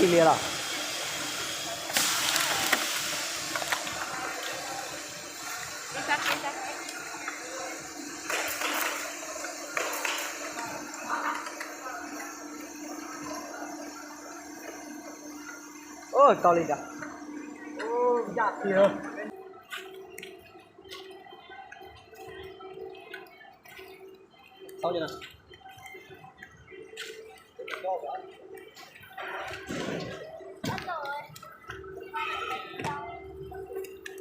Ib liab los. Ua tau li cas. Yaj tiag. Txhob li no.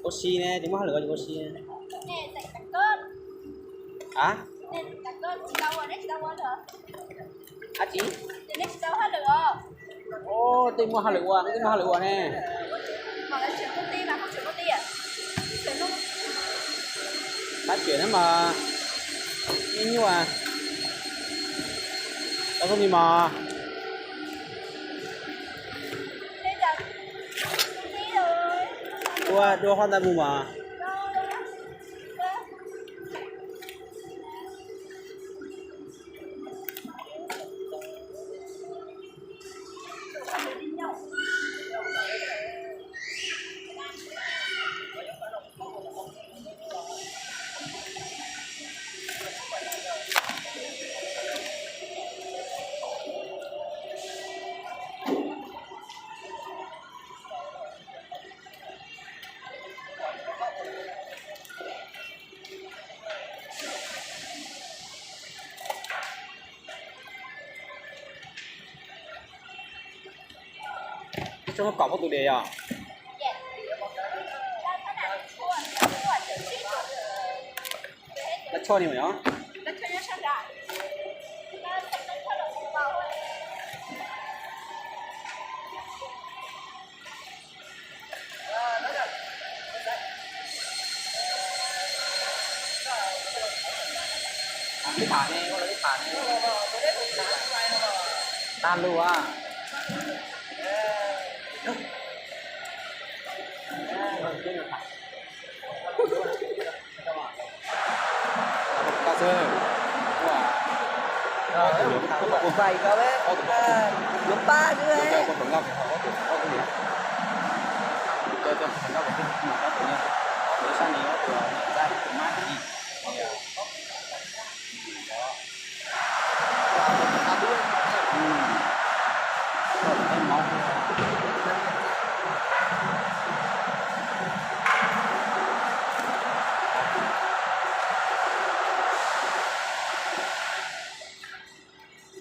Ua si ne, tsis muaj hauj lwm ua, tsis ua si ne. A, dab tsi? Ub, tej muaj hauj lwm ua, tej muaj hauj lwm ua ne. Qab tseem na mas, ib nyuaj. Tau zoo li mas. Dua, dua hov ntawd mus mas. Tsis tshua muaj kom pab tus diam yog? Laj choj ni mas yog. Ib tham ne, ua lawv ib tham ne. Tag lus a. Koj xwb. Ua, ua tus nyuam pab xwb.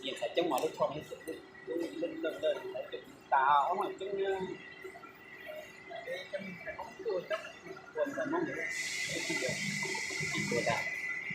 Yeej xaiv coob mas lub tsho no lub lawm lawm xaiv coob tas ob leeg coob na. Ua ntawm Hmoob ntawd tsis tuag tas.